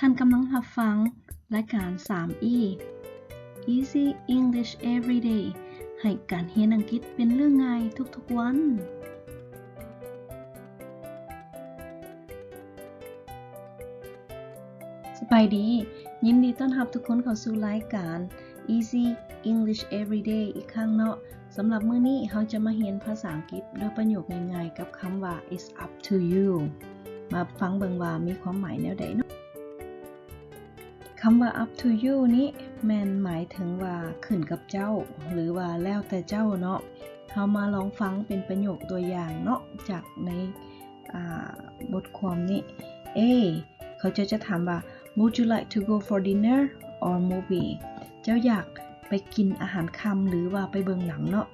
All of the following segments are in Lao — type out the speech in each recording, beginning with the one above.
ທ່ານກຳລັງຮັບຟັງລາຍການ ສາມອີ Easy English Everyday ໃຫ້ການຮຽນອັງກິດເປັນເລື່ອງງ່າຍທຸກໆວັນ. ສະບາຍດີ, ຍິນດີຕ້ອນຮັບທຸກຄົນເຂົ້າສູ່ລາຍການ Easy English Everyday ອີກຄັ້ງເນາະ. ສຳລັບມື້ນີ້ເຮົາຈະມາຮຽນພາສາອັງກິດດ້ວຍປະໂຫຍກງ່າຍໆກັບຄຳວ່າ It's up to you. ມາຟັງເບິ່ງວ່າມີຄວາມໝາຍແນວໃດເນາະ. ຄຳວ່າ up to you ນີ້ແມ່ນໝາຍເຖິງວ່າຂຶ້ນກັບເຈົ້າ ຫຼືວ່າແລ້ວແຕ່ເຈົ້າເນາະ. ເຮົາມາລອງຟັງເປັນປະໂຫຍກຕົວຢ່າງເນາະ ຈາກໃນ ອ່າ ບົດຄວາມນີ້. A ເຂົາເຈົ້າຈະຖາມວ່າ Would you like to go for dinner or movie? ເຈົ້າຢາກໄປກິນອາຫານຄ່ຳ ຫຼືວ່າໄປເບິ່ງໜັງເນາະ?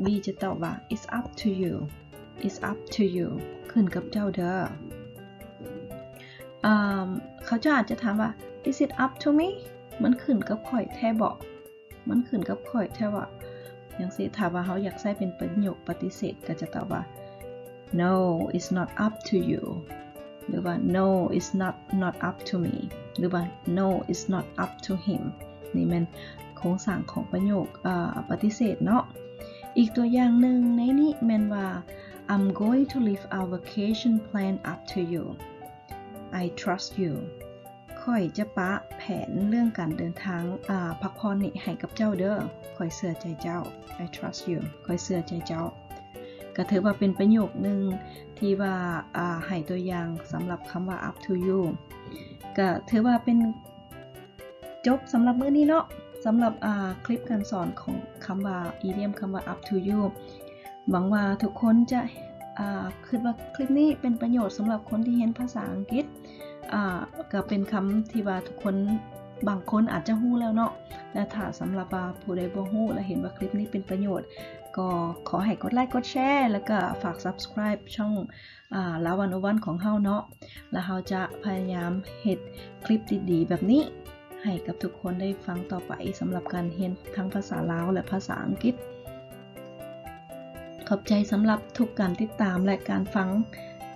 B ຈະຕອບວ່າ It's up to you. It's up to you. ຂຶ້ນກັບເຈົ້າເດີ. ອາ ເຂົາເຈົ້າອາດຈະຖາມວ່າ Is it up to me? ມັນຂຶ້ນກັບຂ້ອຍແທ້ບໍ? ມັນຂຶ້ນກັບຂ້ອຍແທ້ຫວາ? ຈັ່ງຊີ້ ຖ້າວ່າເຮົາຢາກໃຊ້ເປັນປະໂຫຍກປະຕິເສດ ກໍຈະຕອບວ່າ No, it's not up to you. ຫຼືວ່າ No, it's not, not up to me. ຫຼືວ່າ No, it's not up to him. ນີ້ແມ່ນໂຄງສ້າງຂອງປະໂຫຍກ ເອີ ປະຕິເສດເນາະ. ອີກຕົວຢ່າງໜຶ່ງໃນນີ້ແມ່ນວ່າ I'm going to leave our vacation plan up to you. I trust you. ຂ້ອຍຈະປະແຜນເລື່ອງການເດີນທາງ ອາ ພັກຜ່ອນນີ້ໃຫ້ກັບເຈົ້າເດີ. ຂ້ອຍເຊື່ອໃຈເຈົ້າ. I trust you. ຂ້ອຍເຊື່ອໃຈເຈົ້າ. ກໍຖືວ່າເປັນປະໂຫຍກໜຶ່ງທີ່ວ່າ ອາ ໃຫ້ຕົວຢ່າງສຳລັບຄຳວ່າ up to you. ກໍຖືວ່າເປັນ ຈົບສຳລັບມື້ນີ້ເນາະ ສຳລັບ ອາ ຄລິບການສອນຂອງຄຳວ່າ idiom ຄຳວ່າ up to you. ຫວັງວ່າທຸກຄົນຈະ ອາ ຄິດວ່າຄລິບນີ້ເປັນປະໂຫຍດສຳລັບຄົນທີ່ຮຽນພາສາອັງກິດ. ອາ ກໍເປັນຄຳທີ່ວ່າທຸກຄົນ ບາງຄົນອາດຈະຮູ້ແລ້ວເນາະ ແລະ ຖ້າສຳລັບວ່າຜູ້ໃດບໍ່ຮູ້ ແລະ ເຫັນວ່າຄລິບນີ້ເປັນປະໂຫຍດ ກໍຂໍໃຫ້ກົດໄລກົດແຊ ແລະ ກໍຝາກ subscribe ຊ່ອງ ອາ ລາວວັນໂອວັນຂອງເຮົາເນາະ ແລະ ເຮົາຈະພະຍາຍາມເຮັດຄລິບດີໆແບບນີ້ໃຫ້ກັບທຸກຄົນໄດ້ຟັງຕໍ່ໄປ ສຳລັບການຮຽນທັງພາສາລາວ ແລະ ພາສາອັງກິດ. ຂອບໃຈສຳລັບທຸກການຕິດຕາມ ແລະ ການຟັງ.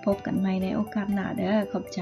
ພົບກັນໃໝ່ໃນໂອກາດໜ້າເດີ. ຂອບໃຈ.